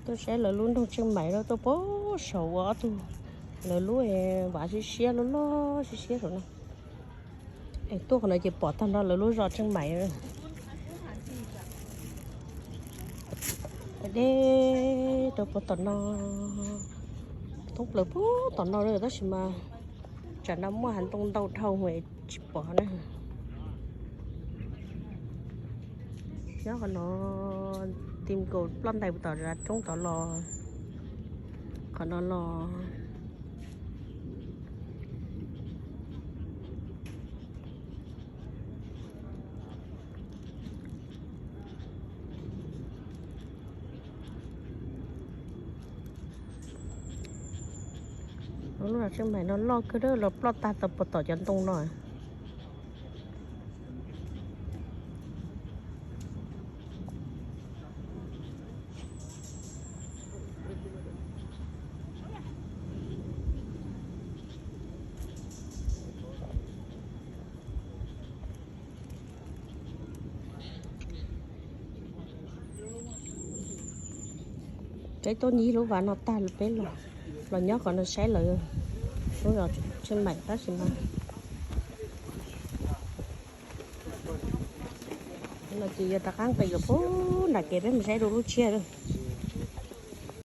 Tuaj saib lawv lub nroog Tsheej Maim no tuaj pem saum ua ob tug, lawv lub vav siab siab loj loj siab siab saum no. Tuaj qhov no ces pom tag nrho lawv lub zos Tsheej Maim. Deb rau puag tom no, thoob plaws puag tom no lawm tab sis mas tsam no muaj hav ntoo ntau dhau es tsis pom na. Nyob qhov no, tim nkaus ploj ntais puag tom roob tod los, qhov no los. Lub zos Tsheej Maim no loj kawg, los ploj tag tau puag tom cov ntoo no. Peb tuaj ncig lub vav no tag, peb los nyob qhov no saib lawv lub zos Tsheej Maim tab sis mas no ces yuav rov qab nqis los puag nram kev peb mus saib dua lub tsiab lawm.